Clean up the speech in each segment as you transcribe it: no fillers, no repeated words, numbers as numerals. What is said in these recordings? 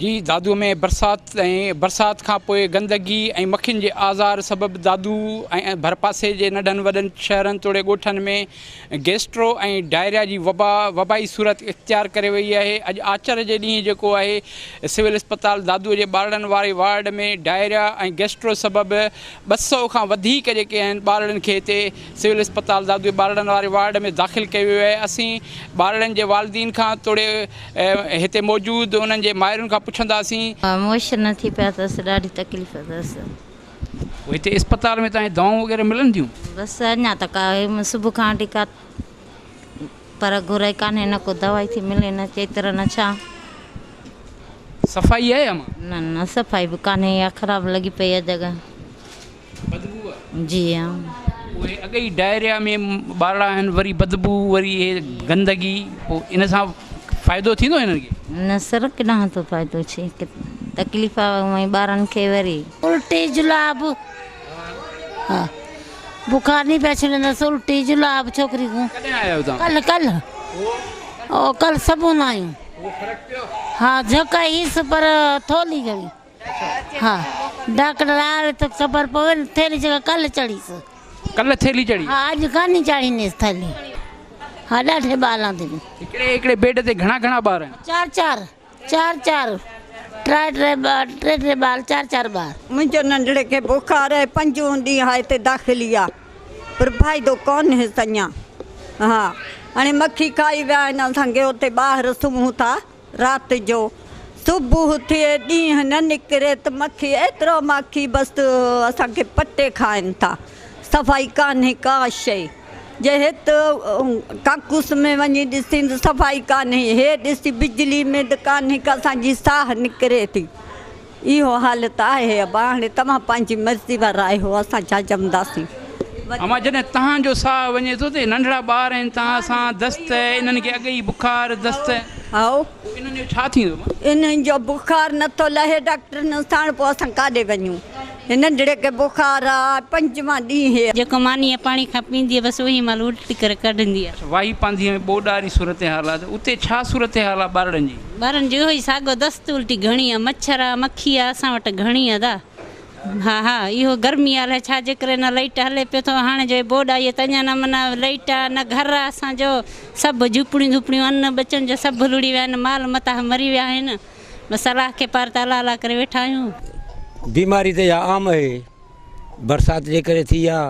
جي دادو ۾ برسات ۽ برسات کان پوء گندگي ۽ مکين جي آزار سبب دادو ۽ ڀرپاسي جي ننڍن وڏن شهرن توڙي ڳوٺن ۾ گيسٽرو ۽ ڊائريا جي وبا وبائي صورت اختيار ڪري وئي آهي اڄ آچر جي ڏينهن جيڪو آهي سول اسپتال دادو جي ٻارڙن واري وارڊ ۾ ڊائريا ۽ گيسٽرو سبب 200 کان وڌيڪ جيڪي آهن ٻارڙن کي هتي سول اسپتال دادو جي ٻارڙن واري وارڊ ۾ داخل ڪيو ويو آهي اسين ٻارڙن جي والدين کان توڙي هتي موجود انهن جي مائرن کان پڇنداسين. موشن نه ٿي پيا اٿس ڏاڍي تڪليف اٿس. هتي اسپتال ۾ توهان کي دوائون وغيره ملن ٿيون؟ بس اڃا ته ڪا صبح کان وٺي ڪا پر گهرئي ڪانهي نه ڪو دوائي ٿي ملي نه چيتر نه ڇا. صفائي آهي امان؟ نه نه صفائي به ڪانهي اها خراب لڳي پئي آهي جڳهه. بدبوء جي ها. اهي اڳ ئي ڊائريا ۾ ٻارڙا آهن وري بدبوء وري اهي گندگي پوء ان سان فائدو ٿيندو هنن کي؟ نه سر ڪڏهن ٿو فائدو ٿئي تڪليف آ اونئي ٻارن کي وري. الٽي جلاب ها بخار ني پيا ڇڏندس الٽي جلاب ڇوڪري کون. ڪڏهن آيا آهيو توهان؟ ڪلهه ڪلهه او ڪلهه صبح نه آيون. فرق پيو؟ ها جهڪ هيس پر ٿولي گهڻي. ها ڊاڪٽر آوي ته خبر پوي نه ٿيلهي جيڪا ڪلهه چڙهيس. ڪلهه ٿيلهي چڙهي؟ ها اڄ ڪانهي چاڙهينيس ٿيلهي. ها ڏاڍي ٻالان تي. هڪڙي هڪڙي بيڊ تي گهڻا گهڻا ٻار آهن؟ چار چار چار چار ٽي ٽي ٻار ٽي ٽي ٻار چار چار ٻار. منهنجو ننڍڙي کي بخار آهي پنجون ڏينهن آهي هتي داخلي آ پر فائدو ڪونهيس اڃا ها هاڻي مکي کائي ويا آهن اسان کي اتي ٻاهر سمهون ٿا. رات جو صبح ٿئي ڏينهن نه نڪري ته مکي ايترو ماکي بس اسان کي پٽي کائن ٿا صفائي ڪانهي ڪا شئي جي هت ڪاڪوس ۾ وڃي ڏسين ته صفائي ڪانهي هي ڏسي بجلي ۾ ته ڪانهي ڪا اسان جي ساهه نڪري ٿي اهو حالت آهي ابا هاڻي توهان پنهنجي مرضي وارا آهيو اسان ڇا چونداسين. امان جڏهن تهان جو ساهه وڃي ٿو ته ننڍڙا ٻار آهن تهان سان دست انهن کي اڳ ئي بخار دست هائو. پوء انهن جو ڇا ٿيندو امان. انهن جو بخار نٿو لهي ڊاڪٽرن ساڻ پوء اسان ڪاڏي وڃون هي ننڍڙي کي بخار آ پنجوان ڏينهن هي. جيڪو مانيء پاڻي کان پيئندي بس اهي مال الٽي ڪري ڪڍندي. واهي پانڌيء ۾ ٻوڏ واري صورتحال آ ته اتي ڇا صورتحال آ ٻارڙن جي. ٻارن جي اهو ئي ساڳو دست الٽي گهڻي آ مڇر آ مکي آ اسان وٽ گهڻي آ دا ها ها اهو گرمي آ الائي ڇا جي ڪري نه لئيٽ هلي پيو ٿو هاڻي جو هي بوڏ آئي آ ته اڃا نه معنيٰ لئيٽ آ نه گهر آ اسان جو سڀ جهوپڙيون ڌوپڙيون ان ٻچن جو سڀ لڙي ويا آهن مال متاع مري ويا آهن بس الله کي پار ته الله الله ڪري ويٺا آهيون. بيماري ته اها عام اهي برسات جي ڪري ٿي آ.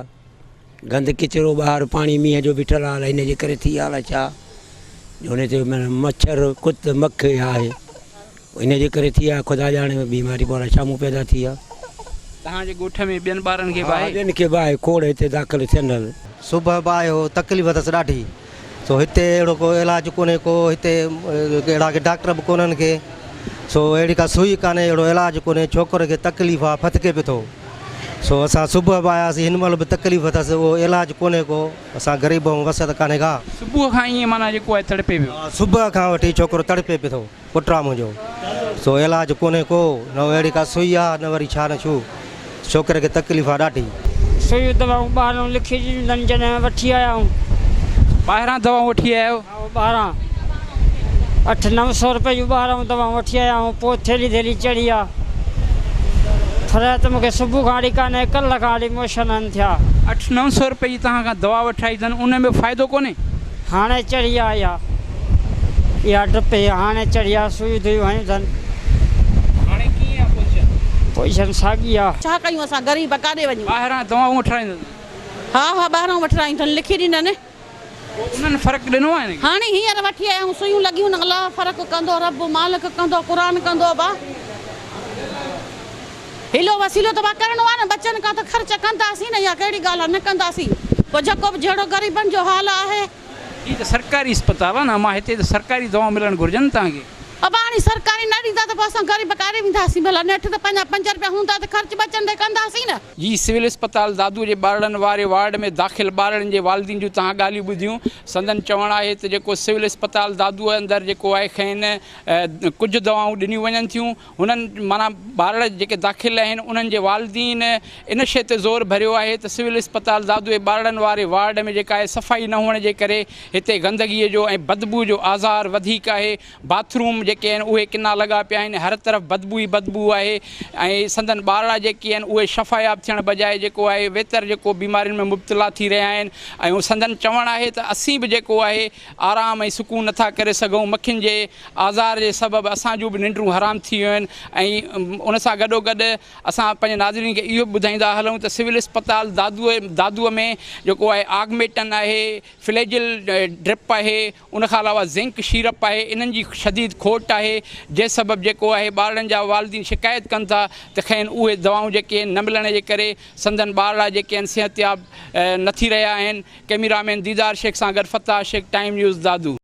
گند ڪچرو ٻاهر پاڻي مينهن جو بيٺل آ الائي ان جي ڪري ٿي آ الائي ڇا جو ان تي معنيٰ مڇر ڪت مک آهي ان جي ڪري ٿي آ خدا ڄاڻي بيماري پوء الائي ڇا مون پيدا ٿي آ. توهان جي ڳوٺ ۾ ٻين ٻارن کي به ها آهي؟ ٻين کي به آهي کوڙ هتي داخل ٿين. صبح به آيو هو تڪليف اٿس ڏاڍي سو هتي اهڙو ڪو علاج ڪونهي ڪو هتي اهڙا ڪي ڊاڪٽر به ڪونهن ڪي سو اهڙي ڪا سوئي ڪانهي اهڙو علاج ڪونهي ڇوڪر کي تڪليف آ ڦٿڪي پيو ٿو سو اسان صبح به آياسين هن مهل به تڪليف اٿس اهو علاج ڪونهي ڪو اسان غريب آهيون وس ته ڪانهي ڪا. صبح کان ائين معنيٰ جيڪو آهي تڙپي پيو. ها صبح کان وٺي ڇوڪرو تڙپي پيو ٿو پٽ آ منهنجو سو علاج ڪونهي ڪو نه اهڙي ڪا سوئي آ نه وري ڇا نه ڇو ڇوڪري کي تڪليف آ ڏاڍي. سوئيون دوائون ٻاهران لکي ڏنيون اٿن جڏهن وٺي آيا آهيون. ٻاهران دوائون وٺي آيا آهيو؟ ها ٻاهران اٺ نو سو روپئي جون ٻاهران دوائون وٺي آيا آهيون پوء ٿيلهي ٿيلهي چڙهي آ فرحت مون کي صبح کان وٺي ڪانهي ڪلهه کان وٺي موشن هن ٿيا. اٺ نو سو روپئي جي توهان کان دوا وٺرائي اٿن ان ۾ فائدو ڪونهي؟ هاڻي چڙهي آ اها اها ڊپ هي هاڻي چڙهي آ سوئيون دوئيون هنيون اٿن. هاڻي ڪيئن آ پوزيشن؟ پوزيشن ساڳي آ. ڇا ڪيون اسان غريب ڪاڏي وڃون. ٻاهران دوائون وٺرائيندس؟ ها ها ٻاهران وٺرايون اٿن لکي ڏنن. پوء انهن فرق ڏنو آهي هن کي؟ هاڻي هينئر وٺي آيا آهيون سوئيون لڳيون الله فرق ڪندو رب مالڪ ڪندو قرآن ڪندو ابا حيلو وسيلو ته ابا ڪرڻو آهي نه ٻچن کان ته خرچ ڪنداسين نه اها ڪهڙي ڳالهه آهي نه ڪنداسين پوء جيڪو به جهڙو غريبن جو حال آهي. هي ته سرڪاري اسپتال آهي نه امان هتي ته سرڪاري دوائون ملڻ گهرجن نه توهان کي. ابا هاڻي سرڪاري نه ڏيندا ته پوء اسان غريب ڪاڏي وينداسين ڀلا نيٺ ته پنهنجا پنج رپيا هوندا ته خرچ ٻچن تي ڪنداسين نه. جي سول اسپتال دادو جي ٻارڙن واري وارڊ ۾ داخل ٻارڙن جي والدين جون توهان ڳالهيون ٻڌيون سندن چوڻ آهي ته جيڪو سول اسپتال دادو اندر جيڪو آهي کين ڪجهه دوائون ڏنيون وڃن ٿيون هنن معنيٰ ٻارڙ جيڪي داخل آهن انهن جي والدين ان شيء تي زور ڀريو آهي ته سول اسپتال دادو جي ٻارڙن واري وارڊ ۾ جيڪا آهي صفائي نه هئڻ جي ڪري هتي گندگي جو ۽ بدبوء جو آزار وڌيڪ آهي باٿ روم جيڪي. جيڪي آهن اهي ڪنا لڳا پيا آهن، هر طرف بدبو ئي بدبو آهي ۽ سندن ٻارڙا جيڪي آهن اهي شفاياب ٿيڻ بجاء جيڪو آهي ويتر جيڪو بيمارين ۾ مبتلا ٿي رهيا آهن ۽ سندن چوڻ آهي ته اسين به جيڪو آهي آرام ۽ سڪون نٿا ڪري سگهون، مکين جي آزار جي سبب اسان جون به ننڊون حرام ٿي ويون آهن ۽ ان سان گڏوگڏ اسان پنهنجي ناظرين کي اهو به ٻڌائيندا هلون ته سول اسپتال دادو دادو ۾ جيڪو آهي آگميٽن آهي، فليجل ڊرپ آهي، ان کان علاوه زنڪ شيرپ آهي انهن جي شديد کوٽ آهي جنهن سبب جيڪو آهي ٻارڙن جا والدين شڪايت ڪن ٿا ته کين اهي دوائون جيڪي آهن نه ملڻ جي ڪري سندن ٻارڙا جيڪي آهن صحتياب نه ٿي رهيا آهن ڪئميرا مين ديدار شيخ سان گڏ فتاح شيخ ٽائيم نيوز دادو.